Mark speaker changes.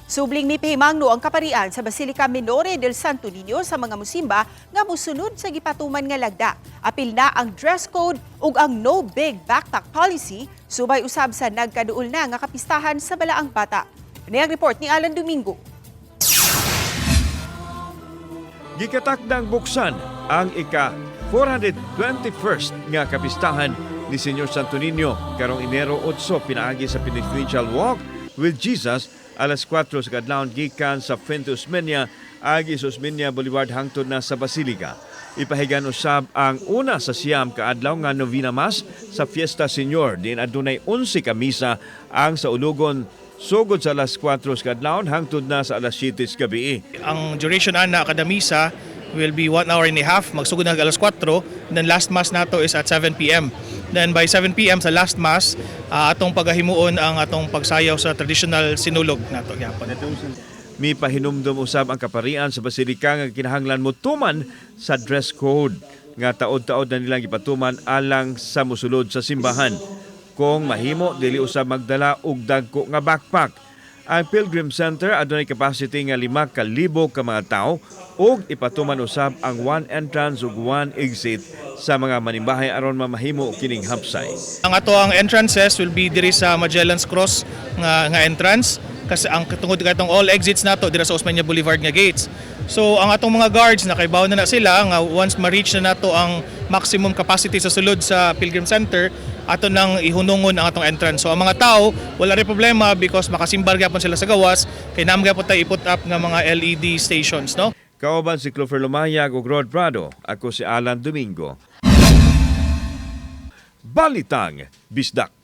Speaker 1: Subling mipahimangno ang kaparian sa Basilica Minore del Santo Niño sa mga musimba nga musunod sa gipatuman nga lagda. Apil na ang dress code ug ang no big backpack policy, subay usab sa nagkaduol na nga kapistahan sa Balaang Bata. Kini ang report ni Alan Domingo.
Speaker 2: Gikatakdang buksan ang ika 421st nga kapistahan ni Senyor Santo Niño karong Enero 8 pinaagi sa Penitential Walk with Jesus alas 4 sa kadlawon gikan sa Fuente Osmeña agi sa Osmeña Boulevard hangtod na sa Basilica. Ipahigan usab ang una sa 9 ka adlaw nga novena mass sa Fiesta Señor, din adunay 11 ka misa ang saulugon sugod sa alas 4 sa kadlawon hangtod na sa alas 7 sa gabi.
Speaker 3: Ang duration ana kada misa will be 1 hour and a half. Magsugod na alas 4, then last mass nato is at 7 p.m. Then by 7 p.m. sa last mass, atong pagahimuon ang atong pagsayaw sa traditional sinulog nato gyapon.
Speaker 2: Mipahinumdum usab ang kaparian sa basilika nga kinahanglan mo tuman sa dress code nga taod-taod na nilang gipatuman alang sa musulod sa simbahan. Kung mahimo, dili usab magdala og dagko nga backpack. Ang Pilgrim Center adunay capacity nga 5,000 ka mga tawo ug ipatuman usab ang one entrance ug one exit sa mga manimbahay aron mamahimo kining hapsay.
Speaker 3: Ang ato ang entrances will be diri sa Magellan's Cross nga entrance kasi ang tungod katong all exits nato dira sa Osmeña Boulevard nga gates. So ang atong mga guards, nakaibaw na na sila nga once ma-reach na nato ang maximum capacity sa sulod sa Pilgrim Center, ato nang ihunungon ang atong entrance. So ang mga tao wala rin problema because makasimbar gyapon sila sa gawas kay naa man gyapon tay i-put up nga mga LED stations, no?
Speaker 2: Kauban si Clover Lumayag ug Rod Prado. Ako si Alan Domingo. Balitang Bisdak.